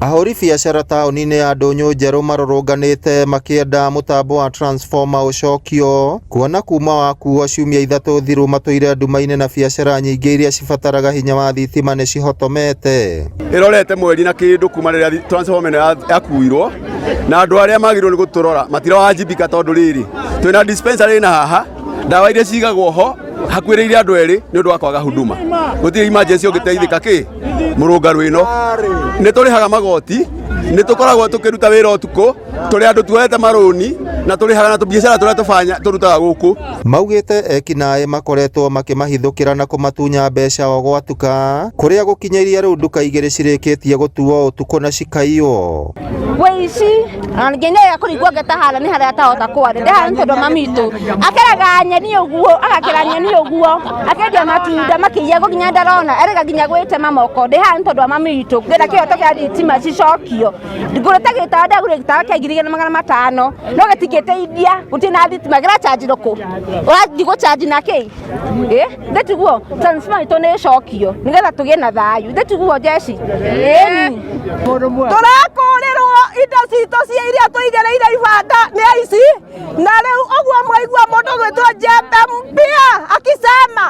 Ahũri biacara taũni-inĩ ya Ndũnyũ Njerũ marũrũnganĩte makĩenda mũtambo wa transformer ũcokio kuona kuma wakuo ciumia ithatũ thiru matũire nduma-inĩ na biacara nyingĩ iria cibataraga hinya wa thitima nĩ cihotomete. Ĩrorete mweri na kĩndũ kuma rĩrĩa transformer ĩno yakuirwo, na andũ arĩa magĩrĩirwo nĩ gũtũrora matirawajibika tondũ rĩrĩ twĩna dispensary na haha ndawa iria cigagwo ho hakuĩrĩire andũ erĩ nĩ ũndũ wa kwaga huduma. Gũtirĩ emergency ũngĩteithĩka kĩ mũrũngarũ ĩno. Nĩ tũrĩhaga magoti, nĩ tũkoragwo tũkĩruta wĩra ũtukũ, tũrĩ andũ tuoete marũni na tũrĩhaga na tũbiacara tũrĩa tũbanya tũrutaga gũkũ. Maugĩte ekinaĩ makoretwo makĩmahithũkĩra na kũmatunya mbeca o gwatuka, kũrĩa gũkinyĩirie rĩu nduka igĩrĩ cirĩkĩtie gũtuo ũtukũ na cikaiywo. Wĩici na ningĩ nĩ kũringwo ngeta haha nĩ harĩa atahota kwaria ndĩ haha nĩ tondũ mami witũ akeraga nyeni ũguo, agakera nyeni ũguo, akendia matunda makĩiyagwo nginya ndarona, erĩga nginya gwĩtema moko. Ndĩ haha nĩ tondũ wa mami witũ, ngĩenda kĩhoto kĩa thitima cicokio. Ngũrĩte gĩtawa, ndagũrire gĩtawa kĩa 2500 no gĩtingĩteithia, gũtirĩ na thitima, kĩrachanjirwo kũ? Ũrathiĩ gũchanji na kĩ? Ĩ ndĩtiguo transformer itũ nĩ ĩcokio nĩgetha tũgĩe na thayũ, ndĩtiguo jeshi? Ĩni. Tũrakũrĩrwo indo citũ cia iria tũigĩrĩire ibanda nĩ aici, na rĩu ũguo mwaigua mũndũ gwĩtwo Njembe Mpya akisema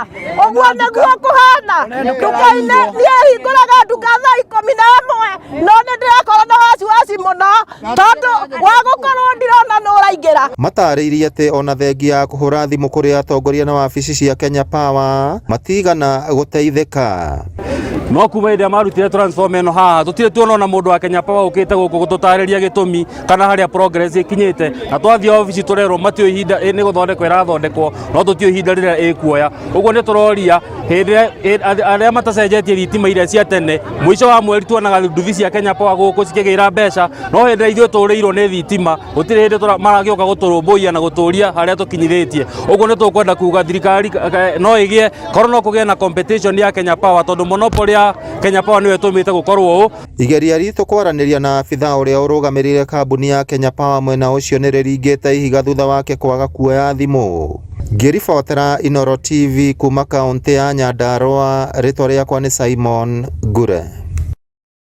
ũguo nĩguo kũhana. Nduka-inĩ niĩ hingũraga nduka thaa 11, no nĩ ndĩrakorwo na wasiwasi mũno tondũ wa gũkorwo ndirona nũ ũraingĩra. Matarĩirie atĩ ona thengia ya kũhũra thimũ kũrĩ atongoria na wabici cia Kenya Power matigana gũteithĩka. No kuma hĩndĩ ĩrĩa marutire transformer ĩno haha, tũtirĩ tuona ona mũndũ wa Kenya Power ũkĩte gũkũ gũtũtarĩria gĩtũmi kana harĩa progress ĩkinyĩte, na twathiĩ obici tũrerwo matiũĩ ihinda nĩ gũthondekwo ĩrathondekwo, no tũtiũĩ ihinda rĩrĩa ĩkuoya. Ũguo nĩ tũroria hĩndĩ ĩrĩa arĩa matacenjetie thitima iria cia tene, mũico wa mweri tuonaga nduthi cia Kenya Power gũkũ cikĩgĩra mbeca, no hĩndĩ ĩrĩa ithuĩ tũrĩirwo nĩ thitima gũtirĩ hĩndĩ maragĩũka gũtũrũmbũiya na gũtũria harĩa tũkinyithĩtie. Ũguo nĩ tũkwenda kuga thirikari no ĩgĩe korwo no kũgĩe na competition ya Kenya Power, tondũ monopoly ya Kenya Power nĩyo ĩtũmĩte gũkorwo ũũ. Igeria ritũ kwaranĩria na abithaa ũrĩa ũrũgamĩrĩire kambuni ya Kenya Power mwena ũcio nĩ rĩringĩte ihiga thutha wake kwaga kuoya thimũ. Ngĩribotera Inooro TV kuma kaũntĩ ya Nyandarua, rĩtwa rĩakwa nĩ Simon Ngure.